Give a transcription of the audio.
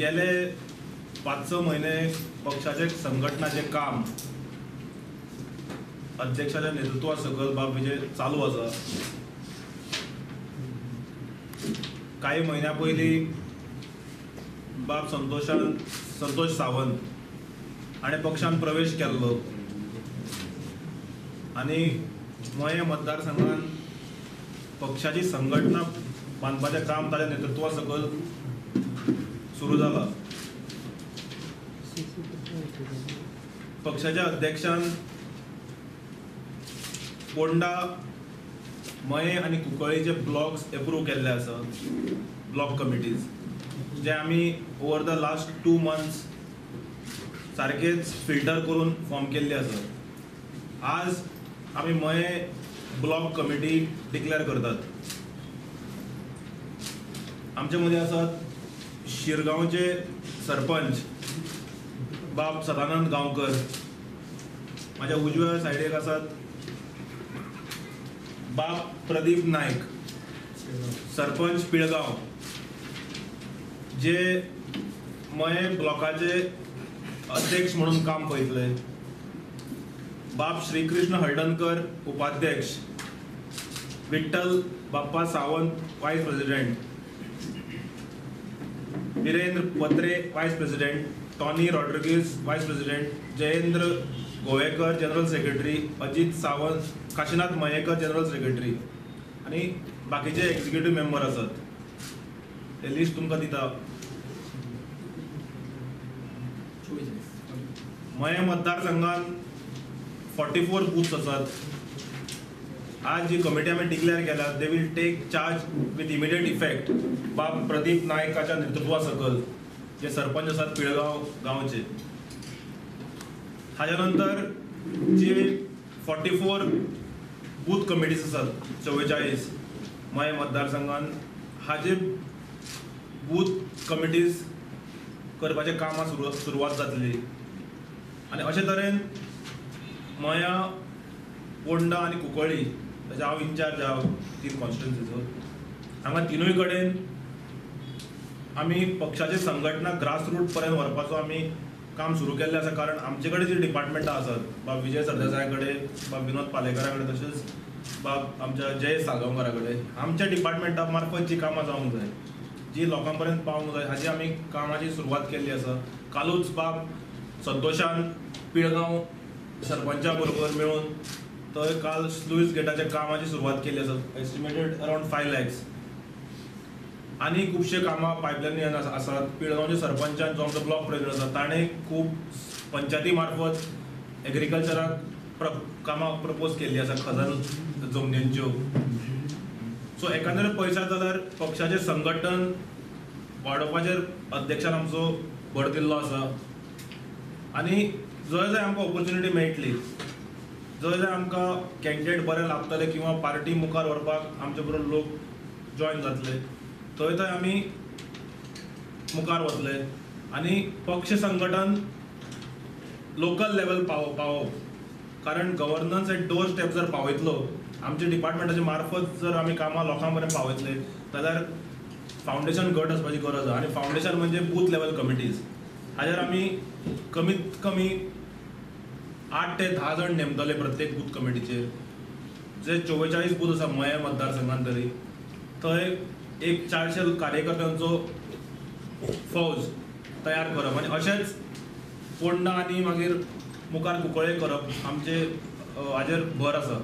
गेले 5-6 म्हयने पक्षाचे संघटनाचें काम अध्यक्षाच्या नेतृत्वा सकयल बाब विजय चालू आसा। कांय म्हयन्या पयलीं बाब संतोष सावंत हाणें पक्षान प्रवेश केल्लो आनी मयें मतदारसंघान पक्षाची संघटना बांदपाचें काम ताच्या नेतृत्वा सकयल सुरू जाला। पक्षाच्या अध्यक्षान पोंडा, मयें आनी कुंकळीचे ब्लॉक्स एप्रूव केल्ले आसा, ब्लॉक कमिटीज जे आमी ओवर the last 2 months सारकेच फिल्टर करून फॉर्म केल्ले आसा। आज आमी मयें ब्लॉक कमिटी डिक्लेअर करतात। आमचे मदीं आसात शिरगांवचे सरपंच बाब सदानंद गांवकर, म्हाज्या उजव्या सायडीक आसात बाब प्रदीप नायक सरपंच पिळगांव, जे मयें ब्लॉकाचे अध्यक्ष म्हणून काम पळयतले, बाब श्रीकृष्ण हळदणकर उपाध्यक्ष, Vitthal Bappa Sawant vice president, Virendra Patre vice president, Tony Rodrigues vice president, Jayendra Govekar general secretary, Ajit Sawant, Kashinath Mayekar general secretary आनी बाकीचे एक्झिक्युटीव मेंबर आसात। ते लिस्ट तुमकां दिता। मयें मतदारसंघान 44 बूथ्स आसात। आज जी कमिटी आमी डिक्लेअर केल्या they will take charge with immediate effect बाब प्रदीप नायकाच्या नेतृत्वा सकयल, जे सरपंच आसात पिळगांव गांवचे। हाज्या नंतर जी 44 बूथ कमिटीज आसात 44 मयें मतदारसंघान, हाजे बूथ कमिटीज करपाचें कामां सुरवात जातली आनी अशे तरेन मयां, पोंडा आनी कुंकळी ताचे हांव इन्चार्ज आहा 3 कॉन्स्टिट्युएन्सीचो, हांगा तिनूय कडेन आमी पक्षाची संघटना ग्रासरूट पर्यंत व्हरपाचो आमी काम सुरू केल्लें आसा। कारण आमचे कडेन जी डिपार्टमेंटां आसात, बाब विजय सरदेसाया कडेन, बाब विनोद पालेकरा कडेन, तशेंच बाब आमच्या जय साळगांवकारा कडेन, आमच्या डिपार्टमेंटा मार्फत जी कामां जावंक जाय, जी लोकां पर्यंत पावूंक जाय, हाजी आमी कामाची सुरवात केल्ली आसा। कालूच बाब संतोषान पिळगांव सरपंचा बरोबर मेळून थंय काल स्लुईस गेटाच्या कामाची सुरवात केल्ली आसा, एस्टिमेटेड अरावंड 5 lakhs। आनी खुबशे कामां पायपलायनी आसात। पिळगांवच्या सरपंचान जो आमचो ब्लॉक प्रेसिडेंट आसा ताणें खूब पंचायती मार्फत एग्रीकल्चराक कामां प्रपोज केल्ली आसा, खजन जमनींच्यो। सो एकांदरे पळयशात जाल्यार पक्षाचें संघटन वाडोवपाचेर अध्यक्षान आमचो भर दिल्लो आसा आनी जंय जंय आमकां ऑपॉर्च्युनिटी मेळटली, जंय जंय आमकां कॅन्डिडेट बरे लागतले किंवा पार्टी मुखार व्हरपाक आमचे बरोबर लोक जॉयन जातले, थंय थंय आमी मुखार वतले आनी पक्ष संघटन लोकल लेवल पावोवप। कारण गव्हर्नन्स एट डोर स्टेप जर पावयतलो, आमच्या डिपार्टमेंटाचे मार्फत जर आमी कामां लोकां मेरेन पावयतले जाल्यार फावंडेशन घट आसपाची गरज आसा आनी फावंडेशन म्हणजे बूथ लेवल कमिटीज। हाजेर आमी कमीत कमी 8 ते 10 जाण नेमतले प्रत्येक बूथ कमिटीचेर। जे 44 बूथ आसा मयें मतदारसंघान तरी थंय एक 400 कार्यकर्त्यांचो फौज तयार करप आनी अशेंच पोंडा आनी मागीर मुखार कुंकळे करप आमचे हाजेर भर आसा।